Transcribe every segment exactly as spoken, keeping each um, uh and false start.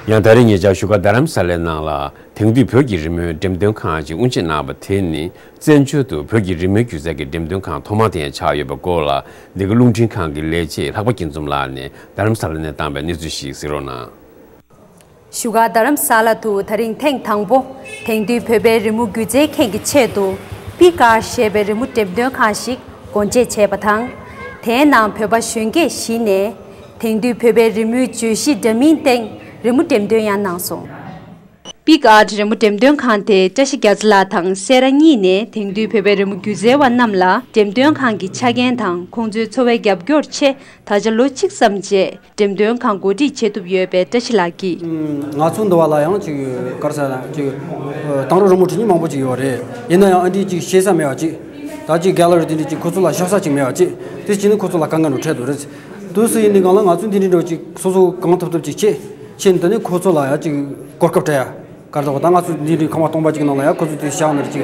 ཡང་ད་རེས་ཉེ་ཆར་བཞུགས་སྒར་རྡ་རམ་ས་ལའི་ནང་ལ་དེང་དུས་བོད་ཀྱི་རི་མོའི་འགྲེམས་སྟོན་ཁང་ཞིག་དབུ་འབྱེད་གནང་བ་དེ་ནི་བཙན་བྱོལ་དུ་བོད་ཀྱི་རི་མོའི་སྒྱུ་རྩལ་གྱི་འགྲེམས་སྟོན་ཁང་ཐོག་མ་དེ་ཡང་ཆགས་ཡོད་པའི་སྐོར་ལ་འདི་ག་རླུང་འཕྲིན་ཁང་གི་ལས་བྱེད་ལྷག་པ་སྐྱིད་འཛོམས་ལགས་ནས་རྡ་རམ་ས་ལ་ནས་བཏང་བའི་གནས་ཚུལ་ཞིག་གཟིགས་རོགས་གནང་། བཞུགས་སྒར་རྡ་རམ་ས་ལ་དུ་ད་རིང་ཐེངས་དང་པོ་དེང་དུས་བོད་པའི་རི་མོ་སྒྱུ་རྩལ་མཁན་གྱི་ཆེད་དུ་པིག་ཨར་ཞེས་པའི་རི་མོ་འགྲེམས་སྟོན་ཁང་ཞིག་སྒོ་འབྱེད་བྱས་པ་དང་། དེའི་ནང་བོད་པ་གཞོན་སྐྱེས་བཞི་ནས་དེང་དུས་བོད་པའི་རི་མོའི་བརྗོད་གཞི་འདྲ་མིན་སྟེང་རི་མོ་འགྲེམས་སྟོན་ཡང་གནང་སོང་། པིག་ཨར་རི་མོ་འགྲེམས་སྟོན་ཁང་དེ་བཀྲ་ཤིས་རྒྱ་མཚོ་ལགས་དང་སེ་ར་གཉིས་ནས་དེང་དུས་བོད་པའི་རི་མོ་སྒྱུ་རྩལ་བ་རྣམས་ལ་འགྲེམས་སྟོན་ཁང་གི་ཆ་རྐྱེན་དང་ཁོང་ཚོའི་འཚོ་བའི་རྒྱབ་སྐྱོར་ཆེད་ད་ཆ་ལོ་གཅིག་ཙམ་རྗེས། འགྲེམས་སྟོན་ཁང་གོ་སྒྲིག་བྱེད་ཐུབ་ཡོད་པའི་བཀྲ་ཤིས་ལགས་ཀྱིས། ང་ཚོ་འདི་བ་ལ་ཡང་ཅིག་ག་རེ་ཟེར་ན་ཅིག་ཨ་དེང་རབས་རི་མོ་འབྲི་མཁན་མང་པོ་ཅིག་ཡོད་རེད། ཡིན་ན་ཡང་ཨ་འདི་ཅིག་ཤེས་ས་མེད་པ་ཅིག་ད་ཅིག་གེ་ལ་རི་དེ་འདྲ་ཅིག་ཁོ་ཚོ་ལ་བཞག་ས་ཅིག་མེད་པ་ཅིག་དེ་བྱས་ནས་ཁོ་ཚོ་ལ་དཀའ་ངལ་འདྲ་འཕྲད་འདུག་རེད། དུས་སུ་ཡིན་དུས་སྒང་ལ་ང་ཚོས་འདི་འདྲ་འདྲ་ཅིག་སོ་སོ་གང་ཐུབ་ཐུབ་ཅིག་བྱེད་བྱེད་འདི་ནས་ཁོ་ཚོ་ལ་ཡང་ཅིག་གོ་སྐབས་སྤྲད་ཡ། ག་རེ་ཟེར་བ་ད་ང་ཚོ་འདི་འདྲའི་ཁང་པ་སྟོང་པ་ཅིག་ནང་ལ་ཡང་ཁོ་ཚོ་དེ་བཞག་ནས་ཅིག་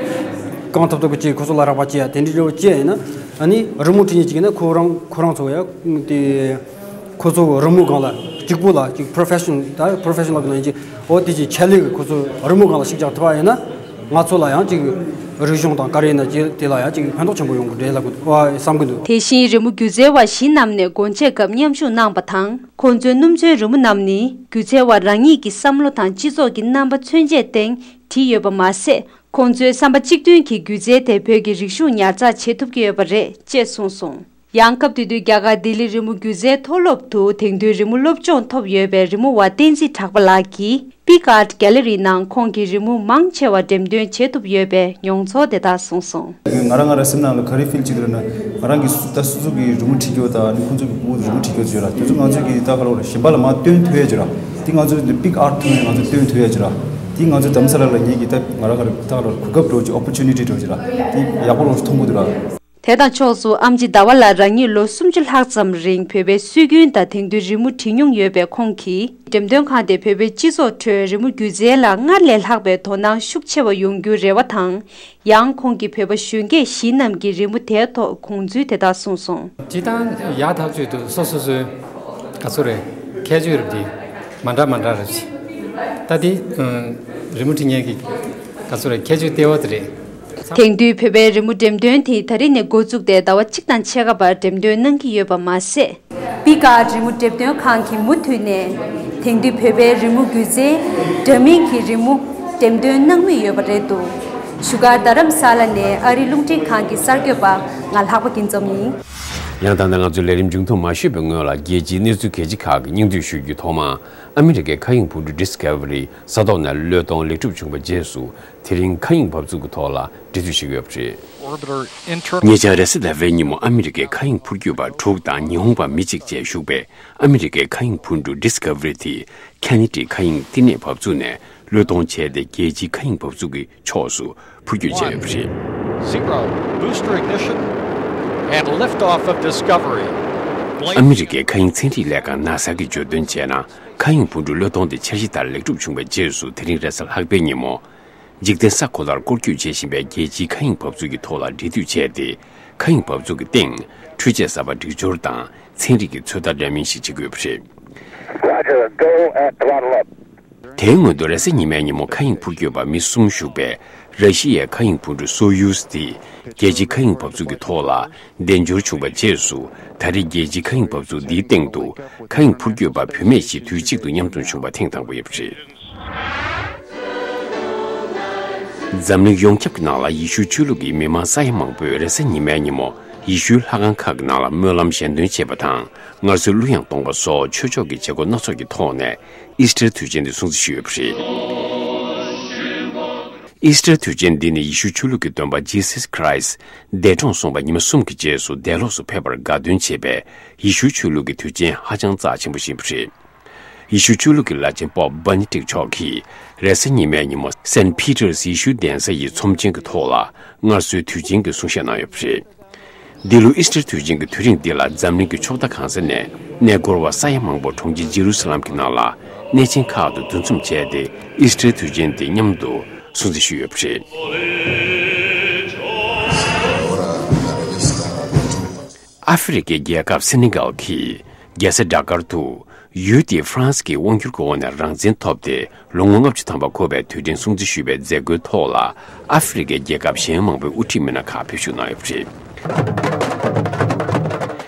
གང་ཐུབ་ཐུབ་ཀྱིས་ཅིག་ཁོ་ཚོ་ལ་རག་པ་བྱེད་ཡ་དེ་འདྲའི་འདྲ་བོ་བྱེད་ཡ་ཡིན་ན། ཨ་ནི་རི་མོ་འབྲི་མཁན་ཅིག་ཡིན་ན་ཁོ་རང་ཁོ་རང་ཚོ་ཡང་དེ་ཁོ་ཚོ་རི་མོ་སྒང་ལ་གཅིག་པུ་ལ་ཅིག་པོ་རོ་ཕེ་ཤན་ད་པོ་རོ་ཕེ་ཤན་ལབ་ན་ཡིན་གཅིག་འོ་དེ་ཅིག་ཆེད་ལས་ཀྱི་ཁོ་ཚོ་རི་མོ་སྒང་ལ་ཞིག་རྒྱག་ཐུབ་པ་ཡིན་ན་ང་ཚོ་ལ་ཡང་ཅིག་རིག་གཞུང་དང་ག་རེ་ཡིན་ན་ཅིག་དེ་ལ་ཡང་ཅིག་ཕན་ཐོགས་ཆེན་པོ་ཡོང་གི་རེད་ལབ་གི་འདུག་བསམ་གི་འདུག་དེ་བཞིན་རི་མོ་སྒྱུ་རྩལ་བ་བཞི་རྣམས་ནས་སྒོ་འབྱེད་སྐབས་མཉམ་ཞུགས་གནང་པ་དང་། ཁོང་ཚོའི་སྣུམ་ཚོན་རི་མོ་རྣམས་ནི་སྒྱུ་རྩལ་བ་རང་ཉིད་ཀྱི་བསམ་བློ་དང་སྤྱི་ཚོགས་ཀྱི་རྣམ་པ་མཚོན་བྱེད་སྟེང་བྲིས་ཡོད་པ་མ་ཟད། ཁོང་ཚོའི་བསམ་པ་གཅིག་མཐུན་གྱིས་སྒྱུ་རྩལ་དེ་བོད་ཀྱི་རིག་གཞུང་ཉར་ཚགས་བྱེད་ཐུབ་ཀྱི་ཡོད་པ་རེད་ཅེས་གསུངས་སོང་། ཡང་སྐབས་དེ་དུས་རྒྱ་གར་ལྡི་ལི་རི་མོ་སྒྱུ་རྩལ་མཐོ་སློབ་ཏུ་དེང་དུས་རི་མོ་སློབ་སྦྱོང་ཐོབ་ཡོད་པའི་རི་མོ་བ་བསྟན་འཛིན་གྲགས་པ་ལགས་ཀྱིས་Pic Art Gallery ནང་ཁོང་གི་རི་མོ་མང་ཆེ་བ་འགྲེམས་སྟོན་བྱེད་ཐུབ་ཡོད་པའི་མྱོང་ཚོར་དེ་དག་གསུངས་སོང་། ང་རང་ང་རང་སེམས་ནང་ལ་ག་རེ་ཕིལ་བྱེད་ཀྱི་རེད་ན། ང་རང་གི་སུ་ད་སོ་སོ་གི་རི་མོ་བྲིས་རྒྱུ་དང་ཁོང་ཚོ་གི་ཕྲུ་གུ་རི་མོ་བྲིས་རྒྱུ་ཡོད་ར། དེ་ཚོ་ང་ཚོ་གི་ད་ག་ལ་བར་གཞན་པ་ལ་མར་སྟོན་ཐུབ་ཡ་ཅིག་ར། དེ་ང་ཚོ་འདི་པིག་ཨར་ཐུག་ནས་ང་ཚོ་སྟོན་ཐུབ་ཡ་ཅིག་ར། དེ་ང་ཚོ་རྡ་རམ་ས་ལ་ལ་ངེད་ཀྱི་ད་ང་རང་ག་རེ་ད་ག་ལ་གོ་སྐབས་འདྲ་བོ་ཅིག་ཨོ་པོར་ཅུ་ནི་ཊི་འདྲ་བོ་ཅིག་ར། དེ་ཡག་པོ་ལོ་མཐོང་གི་འདུག་ར། དེ་དང་ཕྱོགས་སུ་ཨེམ་ཆི་ཟླ་བ་ལགས་རང་ཉིད་ལོ་སུམ་ཅུ་ལྷག་ཙམ་རིང་བོད་པའི་སྲོལ་རྒྱུན་དང་དེང་དུས་རི་མོ་བྲིས་མྱོང་ཡོད་པའི་ཁོང་གིས། འགྲེམས་སྟོན་ཁང་དེ་བོད་པའི་སྤྱི་ཚོགས་ཁྲོད་རི་མོ་སྒྱུ་རྩལ་ལ་སྔར་ལས་ལྷག་པའི་དོ་སྣང་ཤུགས་ཆེ་བ་ཡོང་རྒྱུའི་རེ་བ་དང་། ཡང་ཁོང་གིས་བོད་པ་གཞོན་སྐྱེས་བཞི་རྣམས་ཀྱི་རི་མོ་དེའི་ཐོག་དགོངས་ཚུལ་དེ་དག་གསུངས་སོང་། སྤྱིར་བཏང་ཡག་ཐག་ཆོད་འདུག་སོ་སོ་སོའི་ག་ཚོད་རེད། ཁྱད་ཆོས་རེད་དེ། མ་འདྲ་མ་འདྲ་རེད་ཅེས། ད་དེ་རི་མོ་འབྲི་མཁན་གྱི་ག་ཚོད་རེད། ཁྱད་ཆོས་ལྟེ་བ་དེ་རེད། དེང་དུས་བོད་པའི་རི་མོ་འགྲེམས་སྟོན་དེ་ད་རེས་ནས་འགོ་བཙུགས་ཏེ་ཟླ་བ་གཅིག་དང་ཕྱེད་ཀ་བར་འགྲེམས་སྟོན་གནང་གི་ཡོད་པ་མ་ཟད། པིག་ཨར་རི་མོ་འགྲེམས་སྟོན་ཁང་གིས་མུ་མཐུད་ནས་དེང་དུས་བོད་པའི་རི་མོ་སྒྱུ་རྩལ་འདྲ་མིན་གྱི་རི་མོ་འགྲེམས་སྟོན་གནང་མུས་ཡོད་པ་རེད་འདུག་བཞུགས་སྒར་རྡ་རམ་ས་ལ་ནས་ཨ་རིའི་རླུང་འཕྲིན་ཁང་གི་གསར་འགོད་པ་ང་ལྷག་པ་སྐྱིད་འཛོམས་ཡིན། ཡང་ད་ལྟ་ང་ཚོའི་ལས་རིམ་མཇུག་བསྡོམས་མ་ཞུས་པའི་སྔོན་ལ་རྒྱལ་སྤྱིའི་གནས་ཚུལ་གལ་ཆེ་ཁག་གི་སྙིང་བསྡུས་ཞུ་རྒྱུའི་ཐོག་མར་ཨ་མི་རི་ཀའི་མཁའ་དབྱིངས་འཕུར་གྲུ་ཌི་སི་ཁ་ཝ་རི་ས་ཐོག་ནས་གློད་གཏོང་ལེགས་གྲུབ་བྱུང་བའི་རྗེས་སུ་དེ་རིང་མཁའ་དབྱིངས་འབབ་ཚུགས་ཀྱི་ཐོག་ལ་འབྲེལ་མཐུད་བྱེད་ཀྱི་ཡོད་པ་རེད། ཉེ་ཆར་རེས་གཟའ་ཟླ་བའི་ཉིན་མོ་ཨ་མི་རི་ཀའི་མཁའ་དབྱིངས་འཕུར་སྐྱོད་པ་དྲུག་དང་ཉི་ཧོང་པ་མི་གཅིག་བཅས་ཞུགས་པའི་ཨ་མི་རི་ཀའི་མཁའ་དབྱིངས་འཕུར་གྲུ་ཌི་སི་ཁ་ཝ་རི་དེ་ཁེ་ནེ་ཌི་མཁའ་དབྱིངས་བསྟི་གནས་འབབ་ཚུགས་ནས་གློད་གཏོང་བྱས་ཏེ་རྒྱལ་སྤྱིའི་མཁའ་དབྱིངས་འབབ་ཚུགས་ཀྱི་ཕྱོགས་སུ་འཕུར་སྐྱོད་བྱས་ཡོད་པ་རེད། Zero, booster ignition, and liftoff of Discovery. ཨ་མི་རི་ཀའི་མཁའ་དབྱིངས་ཚན་རིག་ལས་ཁང་ནཱ་སཱ་གིས་བརྗོད་དོན་བྱས་ན། མཁའ་དབྱིངས་འཕུར་གྲུ་གློད་གཏོང་དེ་འཆར་གཞི་ལྟར་ལེགས་གྲུབ་བྱུང་བའི་རྗེས་སུ་དེ་རིང་རེས་གཟའ་ལྷག་པའི་ཉིན་མོ། འཇིག་རྟེན་ས་གོ་ལར་སྐོར་སྐྱོད་བྱེད་བཞིན་པའི་རྒྱལ་སྤྱིའི་མཁའ་དབྱིངས་འབབ་ཚུགས་ཀྱི་ཐོག་ལ་འབྲེལ་མཐུད་བྱས་ཏེ། མཁའ་དབྱིངས་འབབ་ཚུགས་ཀྱི་སྟེང་འཕྲུལ་ཆས་གསར་པ་སྒྲིག་སྦྱོར་དང་ཚན་རིག་གི་ཚོད་ལྟ་འདྲ་མིན་ཞིག་བྱེད་དགོས་པ་རེད། Roger, go at throttle up. དེའི་སྔོན་དུ་རེས་གཟའ་ཉི་མའི་ཉིན་མོ་མཁའ་དབྱིངས་འཕུར་སྐྱོད་པ་མི་གསུམ་ཞུགས་པའི་ར་ཤི་ཡའི་མཁའ་དབྱིངས་འཕུར་གྲུ་སོ་ཡུས་དེ་རྒྱལ་སྤྱིའི་མཁའ་དབྱིངས་འབབ་ཚུགས་ཀྱི་ཐོག་ལ་བདེ་འབྱོར་བྱུང་བའི་རྗེས་སུ། ད་རེས་རྒྱལ་སྤྱིའི་མཁའ་དབྱིངས་འབབ་ཚུགས་འདིའི་སྟེང་དུ་མཁའ་དབྱིངས་འཕུར་སྐྱོད་པ་བུད་མེད་བཞི་དུས་གཅིག་ཏུ་མཉམ་འཛོམས་བྱུང་བ་ཐེངས་དང་པོ་ཡིན་པ་རེད། འཛམ་གླིང་ཡོངས་ཁྱབ་ཀྱི་ནང་ལ་ཡེ་ཤུའི་ཆོས་ལུགས་ཀྱི་མི་མང་ས་ཡ་མང་པོས་རེས་གཟའ་ཉི་མའི་ཉིན་མོ་ཡེ་ཤུའི་ལྷ་ཁང་ཁག་གི་ནང་ལ་སྨོན་ལམ་ཞལ་འདོན་བྱེད་པ་དང་། སྔར་སྲོལ་གླུ་དབྱངས་གཏོང་བ་སོགས་ཆོས་ཕྱོགས་ཀྱི་བྱེད་སྒོ་སྣ་ཚོགས་ཀྱི་ཐོག་ནས་ཨིས་ཊར་དུས་ཆེན་དེ་སྲུང་བརྩི་ཞུས་ཡོད་པ་རེད། ཨིས་ཊར་དུས་ཆེན་འདི་ནི་ཡེ་ཤུ་ཆོས་ལུགས་ཀྱི་སྟོན་པ་ཇི་སཱས་ཁྲའི་སི་འདས་གྲོངས་སོང་བའི་ཉི་མ་གསུམ་གྱི་རྗེས་སུ་འདས་ལོགས་སུ་ཕེབས་པར་དགའ་སྟོན་བྱེད་པའི་ཡེ་ཤུའི་ཆོས་ལུགས་ཀྱི་དུས་ཆེན་ཧ་ཅང་རྩ་ཆེན་པོ་ཞིག་ཡིན་པ་རེད། ཡེ་ཤུ་ཆོས་ལུགས་ཀྱི་བླ་ཆེན་པོབ་བེ་ནེ་ཏིག་མཆོག་གིས་རེས་གཟའ་ཉི་མའི་ཉིན་མོ་སེན་ཕི་ཏར་ཡེ་ཤུའི་གདན་ས་ཡི་ཚོམས་ཆེན་གྱི་ཐོག་ལ་སྔར་སྲོལ་དུས་ཆེན་གྱི་གསུང་བཤད་གནང་ཡོད་པ་རེད། འདི་ལོ་ཨིས་ཊར་དུས་ཆེན་གྱི་དུས་རིང་འདི་ལ་འཛམ་གླིང་གི་ཕྱོགས་མཐའ་གང་ས་ནས་གནས་སྐོར་བ་ས་ཡ་མང་པོ་གྲོང་ཁྱེར་ཇེ་རུ་སཱ་ལམ་གྱི་ནང་ལ་གནས་ཆེན་ཁག་ཏུ་འདུ་འཛོམས་བྱས་ཏེ་ཨིས་ཊར་དུས་ཆེན་འདི་མཉམ་དུ་སྲུང་བརྩི་ཞུས་ཡོད་པ་རེད། ཨ་ཧྥེ་རི་ཁའི་རྒྱལ་ཁབ་སེ་ནེ་གལ་གྱི་རྒྱལ་ས་ཌ་ཀར་དུ། ཡུལ་དེས་ཧྥ་རན་སི་གི་དབང་སྒྱུར་གྱི་འོག་ནས་རང་བཙན་ཐོབ་སྟེ་ལོ་ངོ་ལྔ་བཅུ་ཐམ་པ་འཁོར་བའི་དུས་དྲན་སྲུང་བརྩི་ཞུས་པའི་མཛད་སྒོའི་ཐོག་ལ་ཨ་ཧྥེ་རི་ཁའི་རྒྱལ་ཁབ་གཞན་མང་པོའི་དབུ་ཁྲིད་མི་སྣ་ཁག་ཕེབས་ཞུགས་གནང་ཡོད་པ་རེད།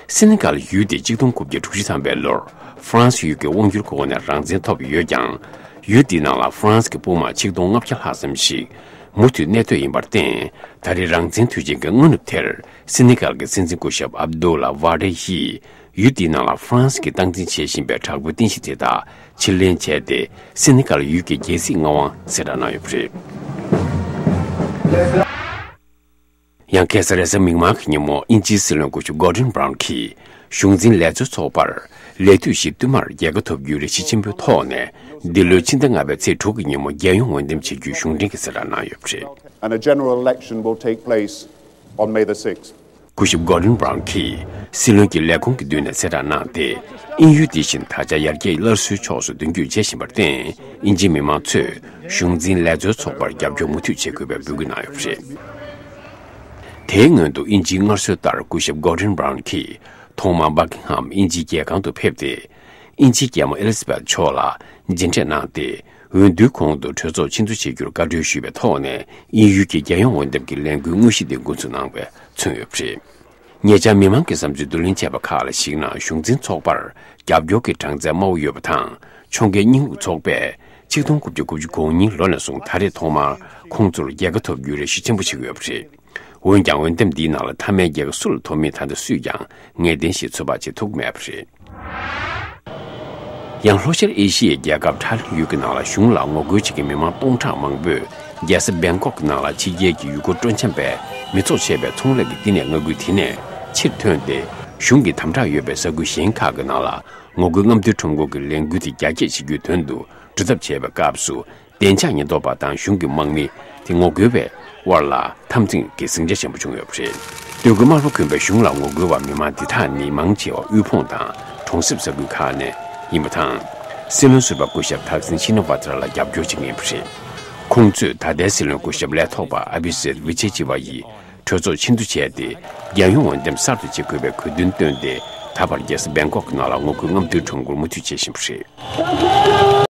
སེ་ནེ་གལ་ཡུལ་དེ་གཅིག་སྟོང་དགུ་བརྒྱ་དྲུག་ཅུ་ཐམ་པའི་ལོར་ཧྥ་རན་སི་ཡུལ་གྱི་དབང་སྒྱུར་གྱི་འོག་ནས་རང་བཙན་ཐོབ་ཡོད་ཀྱང་། ཡུལ་དེའི་ནང་ལ་ཧྥ་རན་སི་གི་དཔུང་དམག་ཆིག་སྟོང་ལྔ་བརྒྱ་ལྷག་ཙམ་ཞིག་མུ་མཐུད་གནས་སྡོད་ཡིན་པར་བརྟེན། ད་རེས་རང་བཙན་དུས་ཆེན་གྱི་སྔ་ནུབ་དེར་སེ་ནེ་གལ་གྱི་སྲིད་འཛིན་སྐུ་ཞབས་ཨབ་དུ་ལ་ཝ་ཏེ་ཡིས། ཡུལ་དེའི་ནང་ལ་ཧྥ་རན་སི་གིས་སྟངས་འཛིན་བྱེད་བཞིན་པའི་དྲག་པོའི་རྟེན་གཞི་དེ་དག་ཕྱིར་ལེན་བྱས་ཏེ། སེ་ནེ་གལ་ཡུལ་གྱི་རྒྱལ་སྲིད་མངའ་དབང་གསལ་བསྒྲགས་གནང་ཡོད་པ་རེད། ཡང་ཁ་སང་རེས་གཟའ་མིག་དམར་གྱི་ཉིན་མོ་དབྱིན་ཇིའི་སྲིད་བློན་སྐུ་ཞབས་གོར་ཌོན་བྷ་རོན་གྱིས་གཞུང་འཛིན་ལས་བཟོའི་ཚོགས་པར་ལས་དུས་བཞི་བསྟུད་མར་རྒྱལ་ཁ་ཐོབ་རྒྱུའི་རེ་ཞིག་ཆེན་པོའི་ཐོག་ནས། འདི་ལོའི་ཕྱི་ཟླ་ལྔ་པའི་ཚེས་དྲུག་གི་ཉིན་མོ་རྒྱལ་ཡོངས་འོས་འདེམས་བྱེད་རྒྱུའི་གཞུང་འབྲེལ་གྱི་གསལ་བསྒྲགས་གནང་ཡོད་པ་རེད། And a general election will take place on May the sixth. སྐུ་ཞབས་Gordon Brown གྱིས་སྲིད་བློན་གྱི་ལས་ཁུངས་ཀྱི་མདུན་ནས་གསལ་བསྒྲགས་གནང་སྟེ། དབྱིན་ཡུལ་དེ་བཞིན་ད་ཆ་ཡར་རྒྱས་སླར་གསོའི་ཕྱོགས་སུ་མདུན་སྐྱོད་བྱེད་བཞིན་པར་བརྟེན། དབྱིན་ཇིའི་མི་མང་ཚོས་གཞུང་འཛིན་ལས་བཟོའི་ཚོགས་པར་རྒྱབ་སྐྱོར་མུ་མཐུད་བྱེད་དགོས་པའི་འབོད་སྐུལ་གནང་ཡོད་པ་རེད། དེའི་སྔོན་དུ་དབྱིན་ཇིའི་སྔར་སྲོལ་ལྟར་སྐུ་ཞབས་Gordon Brown གྱིས་ཐོག་མར་Buckingham དབྱིན་ཇིའི་རྒྱལ་ཁང་དུ་ཕེབས་ཏེ། དབྱིན་ཇིའི་རྒྱལ་མོ་Elizabeth མཆོག་ལ་མཇལ་འཕྲད་གནང་སྟེ། འོས་བསྡུའི་གོང་དུ་གྲོས་ཚོགས་ཕྱིར་འཛུལ་བྱེད་རྒྱུར་བཀའ་འཁྲོལ་ཞུས་པའི་ཐོག་ནས། དབྱིན་ཡུལ་གྱི་རྒྱལ་ཡོངས་འོས་འདེམས་ཀྱི་ལས་འགུལ་དངོས་གཞི་དེ་འགོ་འཛུགས་གནང་བས་མཚོན་ཡོད་པ་རེད། ཉེ་ཆར་མི་མང་གི་བསམ་ཚུལ་བསྡུ་ལེན་བྱས་པ་ཁག་ལ་གཞིགས་ན། གཞུང་འཛིན་ཚོགས་པར་རྒྱབ་སྐྱོར་གྱི་གྲངས་ཚད་དམའ་བོ་ཡོད་པ་དང་། ཕྱོགས་འགལ་གཉིས་ལུགས་ཚོགས་པས་ཆིག་སྟོང་དགུ་བརྒྱ་དགུ་བཅུ་གོ་གཉིས་ལོ་ནས་བཟུང་ད་རེས་ཐོག་མར་ཁོང་ཚོར་རྒྱལ་ཁ་ཐོབ་རྒྱུའི་རེ་ཞུ་ཆེན་པོ་བྱེད་ཀྱི་ཡོད་པ་རེད། འོན་ཀྱང་། འོས་འདེམས་འདིའི་ནང་ལ་མཐའ་མའི་རྒྱལ་ཁ་སུ་ལ་ཐོབ་མིན་ད་ལྟ་སུས་ཀྱང་ངེས་གཏན་ཞིག་ཚོད་དཔག་བྱེད་ཐུབ་མེད་པ་རེད། ཡང་། ལྷོ་ཤར་ཨེ་ཤི་ཡའི་རྒྱལ་ཁབ་ཐའི་ལེན་ཡུལ་གྱི་ནང་ལ་གཞུང་ལ་ངོ་རྒོལ་བྱེད་མཁན་མི་མང་སྟོང་ཕྲག་མང་པོས་རྒྱལ་ས་བེང་ཀོག་གི་ནང་ལ་ཕྱི་རྒྱལ་གྱི་ཡུལ་སྐོར་སྤྲོ་འཆམ་པའི་མི་ཚོགས་ཆེ་བའི་ཚོང་ལས་ཀྱི་བསྟི་གནས་མངའ་ཁུལ་དེ་ནས་ཕྱིར་ཐོན་ཏེ། གཞུང་གིས་དམ་དྲག་ཡོད་པའི་ས་ཁུལ་གཞན་ཁག་གི་ནང་ལ་ངོ་རྒོལ་རྔམ་སྟོན་ཁྲོམ་སྐོར་གྱི་ལས་འགུལ་དེ་རྒྱ་སྐྱེད་བྱེད་རྒྱུའི་དོན་དུ་གྲོས་ཐག་བཅད་པའི་སྐབས་སུ། བདེ་འཇགས་ཉེན་རྟོག་པ་དང་གཞུང་གི་དམག་མི་དེ་ངོ་རྒོལ་བའི་དབར་ལ་འཐབ་འཛིང་གི་ཟིང་ཆ་ཆེན་པོ་བྱུང་ཡོད་པ་རེད། སྟོད་ཁུལ་དམར་པོ་གྱོན་པའི་གཞུང་ལ་ངོ་རྒོལ་བ་མི་མང་འདི་དག་ནི་མང་ཆེ་བ་དབུལ་ཕོངས་དང་གྲོང་གསེབ་ས་ཁུལ་ཁག་ནས་ཡིན་པ་དང་། སྲིད་བློན་ཟུར་པ་སྐུ་ཞབས་ཐག་སིན་ཤི་ན་ཝ་ཏྲ་ལ་རྒྱབ་སྐྱོར་བྱེད་མཁན་ཡིན་པ་རེད། ཁོང་ཚོས་ད་ལྟའི་སྲིད་བློན་སྐུ་ཞབས་ལས་ཐོག་པ་ཨ་བྷི་ཤེག་བི་ཇེ་ཇི་ཝ་ཡི་གྲོས་ཚོགས་ཕྱིར་འདུ་བྱས་ཏེ། རྒྱལ་ཡོངས་འོས་འདེམས་གསར་དུ་བྱེད་དགོས་པའི་དགོས་འདུན་བཏོན་ཏེ། ད་བར་རྒྱལ་ས་བེང་ཀོག་གི་ནང་ལ་ངོ་རྒོལ་རྔམ་སྟོན་ཁྲོམ་སྐོར་མུ་མཐུད་བྱེད་བཞིན་པ་རེད།